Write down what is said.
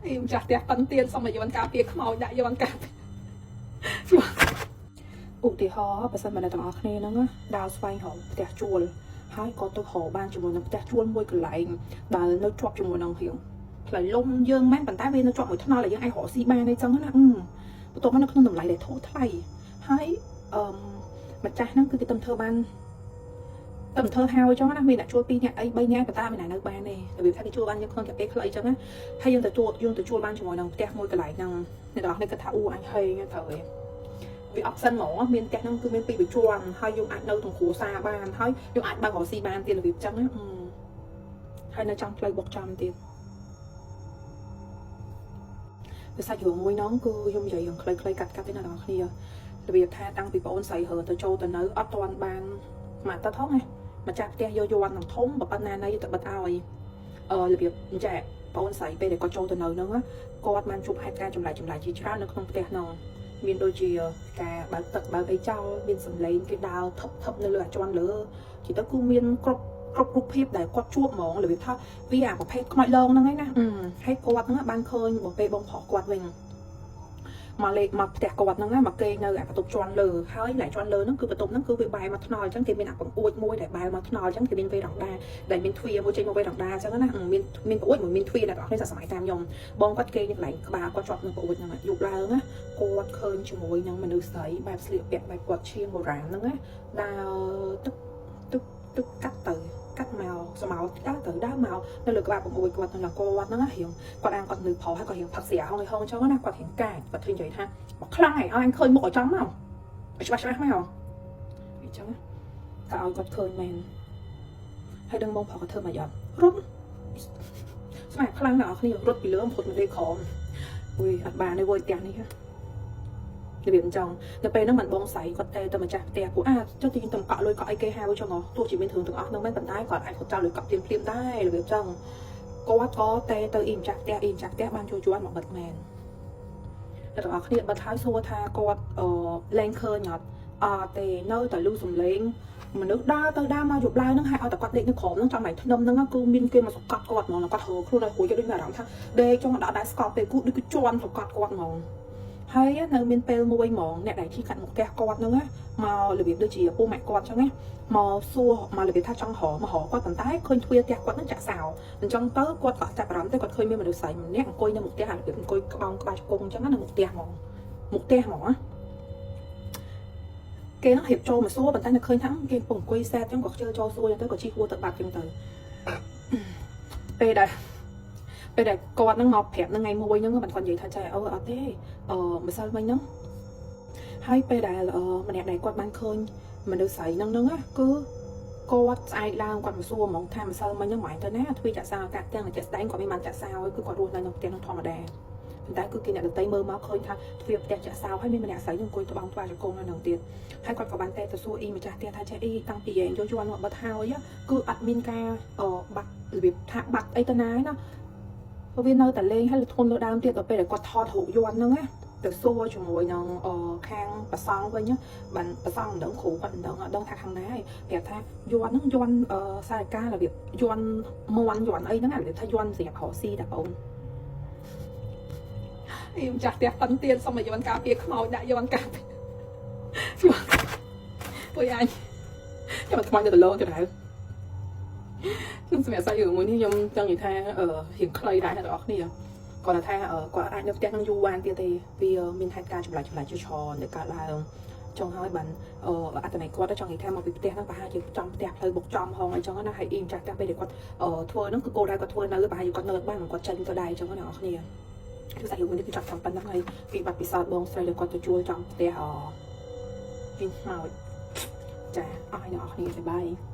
អីម្ចាស់ផ្ទះប៉ិនទៀតសុំឲ្យយន់ការពារខ្មោចដាក់យន់ការពារឧទាហរណ៍បើសិនមកអ្នកទាំងអស់គ្នាហ្នឹងដើរស្វែងរកផ្ទះជួលហើយក៏ទៅរកបានជាមួយនឹងផ្ទះជួលមួយកន្លែងដែលនៅជាប់ជាមួយនឹងរៀងផ្លូវលំយើងមែនប៉ុន្តែវានៅជាប់មួយថ្នល់ដែលយើងអាចរកស៊ីបានអីចឹងណាអឺបន្ទាប់មកនៅក្នុងតម្លៃដែលធូរថ្លៃហើយអឺម្ចាស់ហ្នឹងគឺគេទំធ្វើបាន តែមិនធ្វើហើយចឹងណាមានអ្នកជួល2នាក់អី3នាក់ប៉ុន្តែមានអ្នកនៅបានទេរបៀបថាគេជួលបានយើងក្នុងតែពេលខ្លីចឹងណាហើយយើងទៅជួលយើងទៅជួលបានជាមួយនឹងផ្ទះមួយកន្លែងហ្នឹងអ្នកនរគ្នាគិតថាអូអញហេងត្រូវឯងវា option ហ្មងមានផ្ទះហ្នឹងគឺមានពីរជាន់ហើយយើងអាចនៅក្នុងគ្រួសារបានហើយយើងអាចបើករកស៊ីបានទៀតរបៀបចឹងណាហើយនៅចំផ្លូវបុកចំទៀតភាសារឿងមួយហ្នឹងគឺខ្ញុំនិយាយរឿងខ្លីៗកាត់កាត់ទេណាអ្នកនរគ្នារបៀបថាតាំងពីប្អូនស្រីរើទៅចូលទៅនៅអត់ទាន់បានមួយអាទិត្យហងណាម្ចាស់ផ្ទះយកយ័ន្តនឹងធំប៉ុណ្ណាណីទៅបិទឲ្យអឺរបៀបអញ្ចឹងបងអូនស្រីពេលដែលគាត់ចូលទៅនៅហ្នឹងគាត់បានជួបហេតុការណ៍ចម្លែកចម្លែកជាច្រើននៅក្នុងផ្ទះហ្នឹងមានដូចជាការបើកទឹកបើកអីចោលមានសម្លេងគេដើរថប់ថប់នៅលើអាជាន់លើជាទៅគឺមានគ្រប់គ្រប់រូបភាពដែលគាត់ជួបហ្មងរបៀបថាវាអាប្រភេទខ្មោចលងហ្នឹងឯណាហើយគាត់ហ្នឹងបានឃើញបើពេលបងប្រុសគាត់វិញមកលេខមកផ្ទះគាត់ហ្នឹងណាមកគេងនៅអាបន្ទប់ជាន់លើហើយឡែជាន់លើហ្នឹងគឺបន្ទប់ហ្នឹងគឺវាបែរមកថ្នល់អញ្ចឹងគេមានអាបង្អួចមួយដែលបែរមកថ្នល់អញ្ចឹងគេមានវេរ៉ង់ដាដែលមានទ្វារមួយចេញមកវេរ៉ង់ដាអញ្ចឹងណាមានមានបង្អួចមួយមានទ្វារអ្នកនរគ្នាសាកសម័យតាមខ្ញុំបងគាត់គេងនៅកន្លែងក្បាលគាត់ជាប់នឹងបង្អួចហ្នឹងយប់ឡើងណាគាត់ឃើញជាមួយនឹងមនុស្សស្រីបែបស្លៀកពាក់បែបគាត់ឈៀងបុរាណហ្នឹងណាដើរទឹកទឹកទឹកកាត់ទៅកាត់មកស្មោចដើរទៅដើរមកនៅលើក្បាលបង្អួចគាត់ហ្នឹងគាត់ហ្នឹងរៀងគាត់អាងគាត់នៅប្រុសហើយគាត់រៀងផឹកស្រាហងហងអញ្ចឹងណាគាត់រៀងកាចគាត់ឃើញនិយាយថាមកខ្លាំងឯងឲ្យអញឃើញមុខឲ្យចំមកឲ្យច្បាស់ច្បាស់មកអញ្ចឹងតែឲ្យគាត់ឃើញមែនហើយដឹងបងប្រុសគាត់ធ្វើមកអត់រត់ស្មាខ្លាំងណាស់អ្នកគ្នារត់ពីលើផុតមកលេខក្រោមអុយអត់បានទេវើយផ្ទះនេះរបៀបអញ្ចឹងនៅពេលហ្នឹងមិនបងស្រីគាត់ទេទៅម្ចាស់ផ្ទះពួកអាចុះទីខ្ញុំកក់លុយកក់អីគេហៅចឹងហ៎ទោះជាមានរឿងទាំងអស់ហ្នឹងមែនប៉ុន្តែគាត់អាចគាត់ចោលលុយកក់ភ្លាមភ្លាមដែររបៀបចឹងគាត់ក៏ទេទៅអ៊ីម្ចាស់ផ្ទះអ៊ីម្ចាស់ផ្ទះបានជួយជួនមកបិទមែនតែទាំងអស់គ្នាបិទហើយសួរថាគាត់អឺលែងឃើញអត់អត់ទេនៅតែលឺសំឡេងមនុស្សដើរទៅដើរមកយប់ឡើងហ្នឹងហើយឲ្យតែគាត់ដេកនៅក្រោមហ្នឹងចំឯធ្នឹមហ្នឹងគឺមានគេមកសង្កត់គាត់ហ្មងគាត់រើខ្លួនឲ្យរួចដូចមានអារម្មណ៍ថាដេកចង់ដល់ដែរស្កប់ទេគូដូចគឺជន់សង្កត់គាត់ហ្មងហើយនៅមានពេលមួយហ្មងអ្នកដែលជិះកាត់មុខផ្ទះគាត់ហ្នឹងណាមករបៀបដូចជាពូម៉ាក់គាត់ចឹងណាមកសួរមករបៀបថាចង់រមករកគាត់ប៉ុន្តែឃើញទ្វារផ្ទះគាត់ហ្នឹងចាក់សោអញ្ចឹងទៅគាត់ក៏ចាប់អារម្មណ៍ទៅគាត់ឃើញមានមនុស្សស្រីម្នាក់អង្គុយនៅមុខផ្ទះរបៀបអង្គុយក្បោងក្បាលជង្គង់អញ្ចឹងណានៅមុខផ្ទះហ្មងមុខផ្ទះហ្មងណាគេហ្នឹងរៀបចូលមកសួរប៉ុន្តែនៅឃើញថាគេកំពុងអង្គុយសែតអញ្ចឹងក៏ខ្ជិលចូលសួរអញ្ចឹងទៅក៏ជិះហួរទៅបាត់អញ្ចឹងទៅពេលដែលពេលដែលគាត់ហ្នឹងមកប្រាប់នឹងថ្ងៃមួយហ្នឹងបានគាត់និយាយថាចេះអូអត់ទេអឺម្សិលមិញហ្នឹងហើយពេលដែលម្នាក់ដែលគាត់បានឃើញមនុស្សស្រីហ្នឹងហ្នឹងណាគឺគាត់ស្អែកឡើងគាត់មកសួរហ្មងថាម្សិលមិញហ្នឹងមិនទៅណាទ្វារចាក់សោកាក់ទាំងតែជាក់ស្ដែងគាត់មិនបានចាក់សោគឺគាត់រស់នៅក្នុងផ្ទះហ្នឹងធម្មតាប៉ុន្តែគឺគេអ្នកដទៃមើលមកឃើញថាទ្វារផ្ទះចាក់សោហើយមានម្នាក់ស្រីនឹងអង្គុយត្បង់ត្បាជង្គង់នៅនឹងទៀតហើយគាត់ក៏បានតែទៅសួរអ៊ីម្ចាស់ផ្ទះថាចេះអ៊ីតាំងពីឯងយកយន់មកបិទហើយគឺអត់មានការបាត់របៀបថាបាត់អីទៅណាឯណាវានៅតែលេងហើយធ្ងន់លើដើមទៀតដល់ពេលដែលគាត់ថតរូបយន់ហ្នឹងណាទៅសួរជាមួយនឹងខាងប្រសង់វិញបានប្រសង់មិនដឹងគ្រូគាត់មិនដឹងអត់ដឹងថាខាងណាឯងប្រាប់ថាយន់ហ្នឹងយន់សារការរបៀបយន់មន់យន់អីហ្នឹងរបៀបថាយន់សម្រាប់រកស៊ីតាបងអីម្ចាស់ផ្ទះប៉ិនទៀតសុំឲ្យយន់ការពារខ្មោចដាក់យន់ការពារពួកអញចាំខ្មោចនៅដលងទៅដែរខ្ញុំសម្រាប់សាច់រឿងមួយនេះខ្ញុំចង់និយាយថារៀងខ្លីដែរអ្នកទាំងអស់គ្នាគាត់ថាគាត់អាចនៅផ្ទះនឹងយូរបានទៀតទេវាមានហេតុការណ៍ចម្លែកចម្លែកជាច្រើនដែលកើតឡើងចង់ឲ្យបានអត្តន័យគាត់ចង់និយាយថាមកពីផ្ទះហ្នឹងប្រហែលជាចំផ្ទះផ្លូវបុកចំហងអីចឹងណាហើយអ៊ីម្ចាស់ផ្ទះពេលដែលគាត់ធ្វើហ្នឹងគឺគោលដៅគាត់ធ្វើនៅប្រហែលជាគាត់នៅបានគាត់ចេញទៅដែរអញ្ចឹងណាអ្នកនរគ្នាគឺសាច់រឿងនេះគឺចាប់តាមប៉ុណ្្នឹងហើយពីបាត់ពិសោធន៍បងស្រីដែលគាត់ទៅជួលចំផ្ទះអពីខ្មោចចាអស់ហើយអ្នកនរគ្នាបាយបាយ។